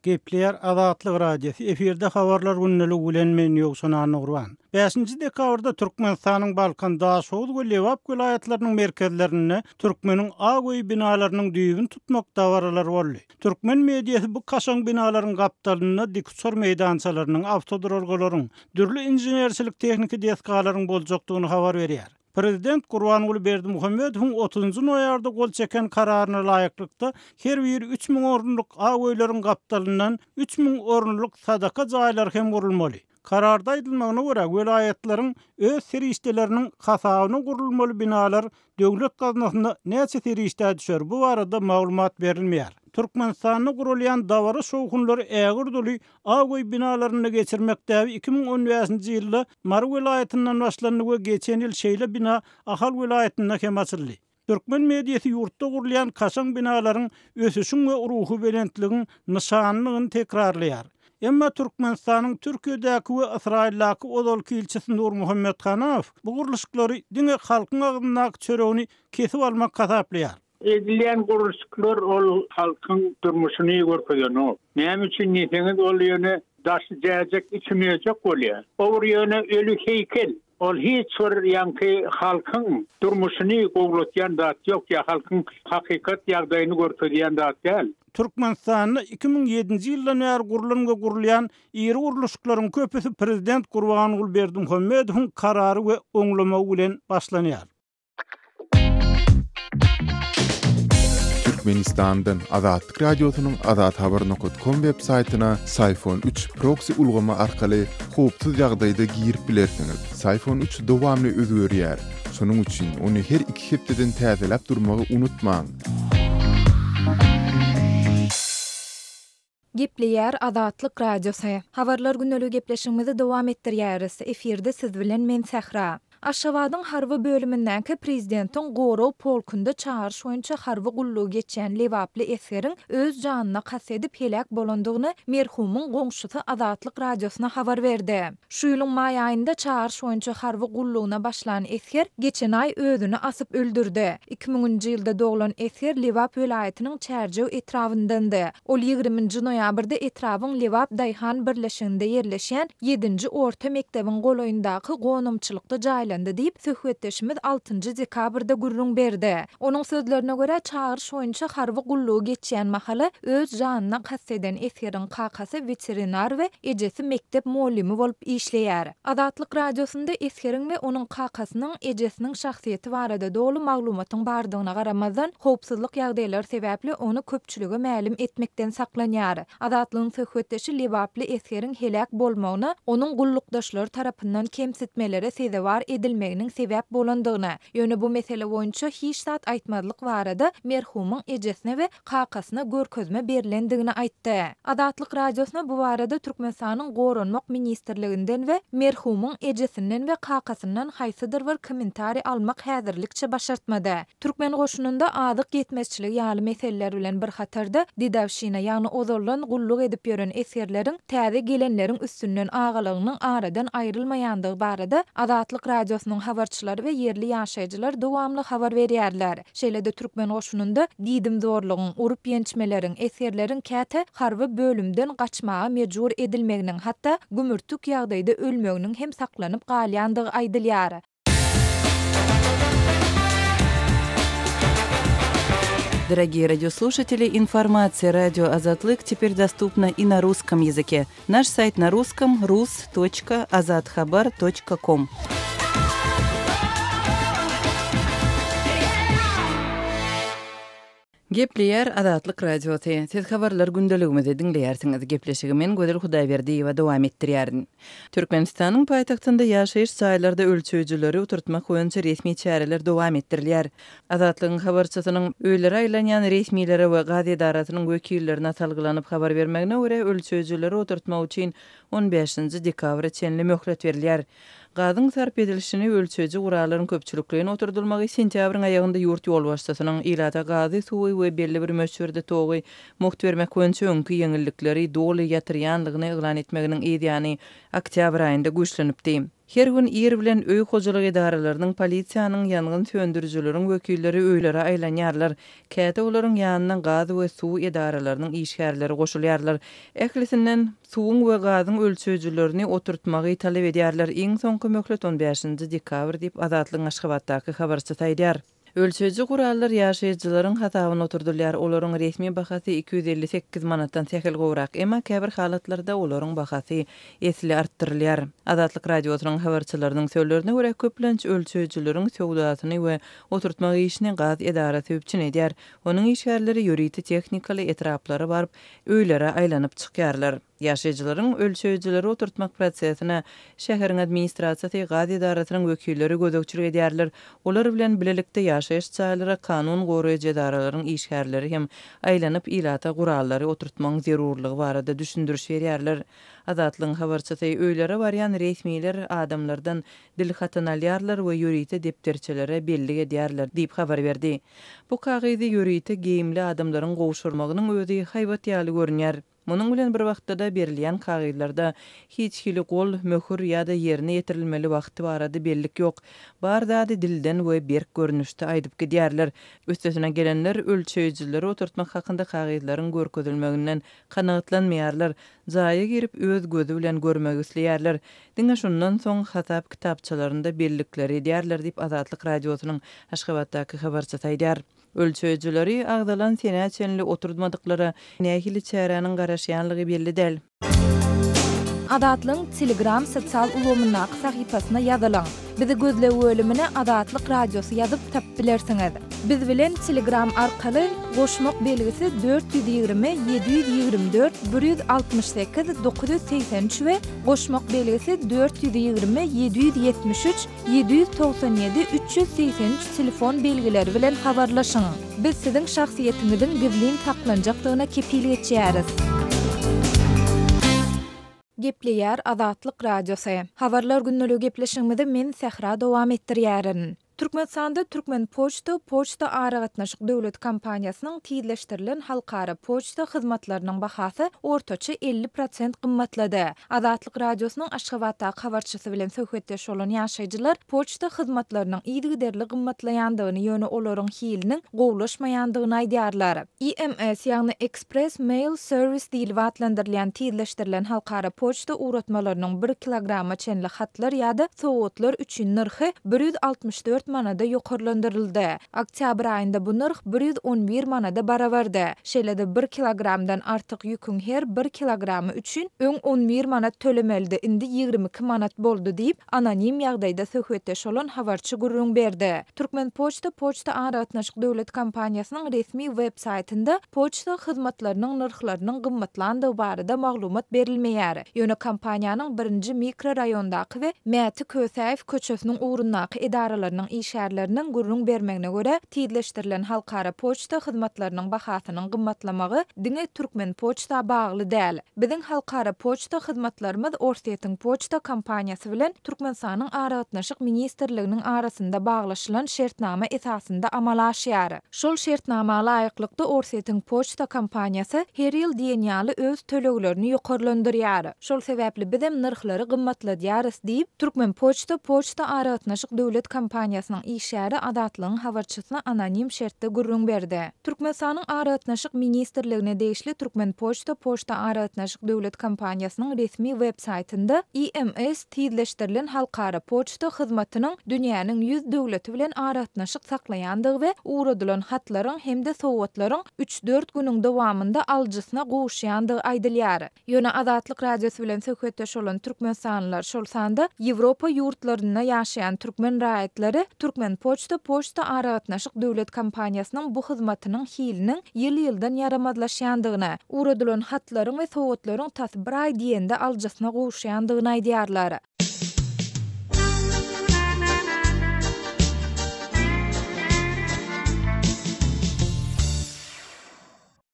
Gepleýär Azatlyk Radiosy, efirde Habarlar gündeligi bilen men Ýowşan Annagurban. Bäşinji dekabrda Türkmenistanyň Balkan, Daşoguz we Lebap welaýatlarynyň merkezlerinde Türkmeniň ak öýi binalarynyň düýbüni tutmak dabaralary boldy. Türkmen mediasy bu kaşaň binalaryň gapdalynda dikuçar meýdançalarynyň, awtoduralgalaryň, dürli inženerçilik-tehniki desgalaryň boljakdygyny habar berýär. Prezident Gurbanguly Berdimuhamedowyň otuzynjy noýabrda gol çeken Kararyna laýyklykda, her biri 3000 orunlyk ak öýleriň gapdalyndan 3000 orunlyk sadaka jaýlary hem gurulmaly. Kararda aýdylmagyna görä, welaýatlaryň öz serişdeleriniň hasabyna gurulmaly binalar döwlet gaznasyna näçe serişdä düşer, bu barada maglumat berilmeýär. Türkmenistanda guralýan dabara-şowhunlary ägirt uly Ak öý binalarynda geçirmek däbi 2015-nji ýylda Mary welaýatyndan başlandy we geçen ýyl şeýle bina Ahal welaýatynda hem açyldy. Türkmen mediasy ýurtda gurulýan kaşaň binalaryň ösüşiň we ruhubelentligiň nyşanydygyny tekrarlaýar. Emma Türkmenistanyň Türkiýedäki we Ysraýyldaky ozalky ilçisi Nurmuhammet Hanaow bu gurluşyklary diňe halkyň agzyndaky çöregini kesip almak hasaplaýar. Edilýän gurluşyklar ol halkyň durmuşyny görkezenok. Näme üçin diýseňiz ol ýöne daşy jäjek içi möjek bolýar. O bir ýöne öli heýkel. Ol hiç bir ýaňky halkyň durmuşyny gowulatýan zat ýok ýa halkyň hakykat ýagdaýyny görkezýän zat däl. Türkmenistanda 2007-nji ýyldan bäri gurlan we gurulýan iri gurluşyklaryň köpüsi prezident Gurbanguly Berdimuhamedowyň karary we oňlamagy bilen başlanýar. Türkmenistandan Azatlyk Radiosynyň Azathabar nokat kom web saýtyna Syfon 3 proksi ulgamy arkaly howpsuz ýagdaýda girip bilersiňiz. Syfon 3 dowamly özgerýär. Şonuň üçin ony her iki hepdeden täzeläp durmagy unutmaň. Gepleýär Azatlyk Radiosy. Habarlar gündeligi gepleşigimizi dowam etdirýäris. Efirde siz bilen men Sähra. Aşgabadyň harby bölümindäki Prezidentiň gorag polkunda çagyryş boýunça harby gullugy geçýän lebaply esgeriň öz janyna kast edip heläk bolandygyny merhumyň goňşusy Azatlyk Radiosyna habar berdi. Şu ýylyň maý aýynda çagyryş boýunça harby gullugyna başlan esger geçen aý özüni asyp öldürdi. Iki müňünji ýylda doglan esger Lebap welaýatynyň Çärjew etrabyndandy. Ol ýigriminji noýabrda etrabyň Lebap daýhan birleşiginde ýerleşýän ýedinji orta mekdebiň golaýyndaky gonamçylykda jaýlandy diýip, söhbetdeşimiz altynjy dekabrda gürrüň berdi. Onuň sözlerine görä, çagyryş boýunça harby gullugy geçýän mahaly öz janyna kast eden esgeriň kakasy weterinar we ejesi mekdep mugallymy bolup işleýär. Azatlyk Radiosynda esgeriň we onuň kakasynyň, ejesiniň şahsyýeti barada doly maglumatyň bardygyna garamazdan, howpsuzlyk ýagdaýlary sebäpli ony köpçülige mälim etmekden saklanýar. Azatlygyň söhbetdeşi lebaply esgeriň heläk bolmagyna onuň gullukdaşlary tarapyndan kemsitmelere sezewar edilmeginiň sebäp bolandygyny, ýöne bu mesele boýunça hiç zat aýtmazlyk barada merhumyň ejesine we kakasyna görkezme berlendigini aýtdy. Azatlyk Radiosyna bu barada Türkmenistanyň Goranmak ministrliginden we merhumyň ejesinden we kakasyndan haýsydyr bir kommentariý almak häzirlikçe başartmady. Türkmen goşunynda azyk ýetmezçiligi ýaly meseleler bilen bir hatarda, dedowşina, ýagny ozaldan gulluk edip ýören esgerleriň täze gelenleriň üstünden agalygynyň aradan aýrylmaýandygy barada Azatlyk Radiosynyň habarçylary we ýerli ýaşaýjylar dowamly habar berýärler. Şeýle-de türkmen goşunynda diýdimzorlugyň, urup-ýençmeleriň, esgerleriň käte harby bölümden gaçmaga mejbur edilmeginiň, hatda gümürtik ýagdaýda ölmeginiň hem saklanyp galýandygy aýdylýar. Дорогие радиослушатели, информация радио Азатлык теперь доступна и на русском языке. Наш сайт на русском rus.azathabar.com. Gepleýär Azatlyk Radiosy. Siz habarlar gündeligimizi diňleýärsiňiz. Gepleşigi men Gözel Hudaýberdiýewa dowam etdirýärin. Türkmenistanyň paýtagtynda ýaşaýyş jaýlarda ölçeýjileri oturtmak boýunça resmi çäreler dowam etdirilýär. Azatlygyň habarçysynyň öýlere aýlanýan resmilere we gaz edarasynyň wekillerine salgylanyp habar bermegine görä, ölçeýjileri oturtmak üçin on bäşinji dekabra çenli möhlet berilýär. Gazyň sarp edilişini ölçeýji gurallaryň köpçülikleýin oturdylmagy sentýabryň aýagynda ýurt ýolbaşçysynyň ilata gazy, suwy we belli bir möçberde togy mugt bermek boýunça öňki ýeňillikleri doly ýatyrýanlygyny yglan etmeginiň yz ýany oktýabr aýynda güýçlenipdi. Her gün ir bilen öý hojalyk edaralarynyň, polisiýanyň, ýangyn söndürijileriň wekilleri öýlere aýlanýarlar. Käte olaryň ýanyna gaz we suw edaralarynyň işgärleri goşulýarlar. Ählisinden suwuň we gazyň ölçeýjilerini oturtmagy talap edýärler. Iň soňky möhlet on bäşinji dekabr diýip, Azatlygyň Aşgabatdaky habarçysy aýdýar. Ölçeýji gurallar ýaşaýjylaryň hasabyna oturdylýar. Olaryň resmi bahasy 258 manatdan sähel gowrak. Emma käbir halatlarda olaryň bahasy esli artdyrylýar. Azatlyk Radiosynyň habarçylarynyň sözlerine görä, köplenç ölçeýjileriň söwdasyny we oturtmak işini gaz edarasy üpjün edýär. Onuň işgärleri ýörite tehnikaly etraplara baryp, öýlere aýlanyp çykýarlar. Ýaşaýjylaryň ölçeýjileri oturtmak prosesine şäheriň administrasiýasy, gaz edarasynyň wekilleri gözegçilik edýärler. Olar bilen bilelikde ýaşaýyş jaýlara kanun goraýjy edaralaryň işgärleri hem aýlanyp, ilata gurallary oturtmagyň zerurlygy barada düşündiriş berýärler. Azatlygyň habarçysy öýlere barýan resmiler adamlardan dil hatyny alýarlar we ýörite depderçelere bellik edýärler diýip habar berdi. Bu kagyzy ýörite geýimli adamlaryň gowşurmagynyň özi haýbat ýaly görünýär. Munuň bilen bir wagtda-da berilýän kagyzlarda hiç hili gol, möhür ýa-da ýerine ýetirilmeli wagty barada bellik ýok. Bar zady dilden we berk görnüşde aýdyp gidýärler. Üstesine gelenler ölçeýjileri oturtmak hakynda kagyzlaryň görkezilmeginden kanagatlanmaýarlar. Jaýa girip öz gözi bilen görmegi isleýärler. Diňe şondan soň hasap kitapçalarynda bellikleri edýärler diýip, Azatlyk Radiosynyň Aşgabatdaky habarçysy aýdýar. Ölçeýjileri agzalan senä çenli oturtmadyklara nähili çäräniň garaşýanlygy belli däl. Azatlygyň Telegram sosial ulgamyndaky sahypasyna ýazylyň. Bizi gözleg bölümine Azatlyk Radiosy ýazyp tapyp bilersiňiz. Biz bilen Telegram arkaly goşmak belgisi 420 724 168 983 we goşmak belgisi 420 773 797 383 telefon belgileri bilen habarlaşyň. Biz siziň şahsyýetiňiziň gizlin saklanjakdygyna kepil geçýäris. Gepleýär Azatlyk Radiosy. Habarlar gündeligi gepleşigimizi men Sähra dowam etdirýärin. Türkmenistanda Türkmenpoçta poçta aragatnaşyk döwlet kompaniýasynyň tizleşdirilen halkara poçta hyzmatlarynyň bahasy ortaça 50 prosent gymmatlady. Azatlyk Radiosynyň Aşgabatdaky habarçysy bilen söhbetdeş bolan ýaşaýjylar poçta hyzmatlarynyň yzygiderli gymmatlaýandygyny, ýöne olaryň hiliniň gowulaşmaýandygyny aýdýarlar. EMS, ýagny Express Mail Service diýlip atlandyrylýan tizleşdirilen halkara poçta ugratmalarynyň bir kilograma çenli hatlar ýa-da sowgatlar üçin nyrhy 164 manada ýokarlandyryldy. Oktýabr aýynda bu nyrh 111 manada barabardy. Şeýle-de bir kilogramdan artyk ýüküň her bir kilogramy üçin öň 11 manat tölemelidi, indi 22 manat boldy diýip, anonim ýagdaýda söhbetdeş bolan habarçy gürrüň berdi. Türkmenpoçta poçta aragatnaşyk döwlet kompaniýasynyň resmi web saýtynda poçta hyzmatlarynyň nyrhlarynyň gymmatlandygy barada maglumat berilmeýär. Ýöne kompaniýanyň birinji mikroraýondaky we Mäti Kösäýew köçesiniň ugrundaky edaralarynyň işgärleriniň gürrüň bermegine görä, tizleşdirilen halkara poçta hyzmatlarynyň bahasynyň gymmatlamagy diňe Türkmenpoçta bagly däl. Biziň halkara poçta hyzmatlarymyz Orsýetiň poçta kompaniýasy bilen Türkmenistanyň Aragatnaşyk ministrliginiň arasynda baglaşylan şertnama esasynda amala aşýar. Şol şertnama laýyklykda Orsýetiň poçta kompaniýasy her ýyl diýen ýaly öz töleglerini ýokarlandyrýar. Şol sebäpli bizem nyrhlary gymmatladýarys diýip, Türkmenpoçta poçta aragatnaşyk döwlet kompaniýasynyň işgäri Azatlygyň habarçysyna anonim şertde gürrüň berdi. Türkmenistanyň Aragatnaşyk ministrligine degişli Türkmenpoçta poçta aragatnaşyk döwlet kompaniýasynyň resmi web saýtynda EMS tizleşdirilen halkara poçta hyzmatynyň dünýäniň 100 döwleti bilen aragatnaşyk saklaýandygy we ugradylan hatlaryň hem-de sowgatlaryň üç-dört günüň dowamynda alyjysyna gowuşýandygy aýdylýar. Ýöne Azatlyk Radiosy bilen söhbetdeş bolan türkmenistanlylar, şol sanda Ýewropa ýurtlarynda ýaşaýan türkmen raýatlary Türkmenpoçta poçta aragatnaşyk döwlet kompaniýasynyň bu hyzmatynyň hiliniň ýyl-ýyldan ýaramazlaşýandygyny, ugradylan hatlaryň we sowgatlaryň tas bir aý diýende alyjysyna gowuşýandygyny aýdýarlar.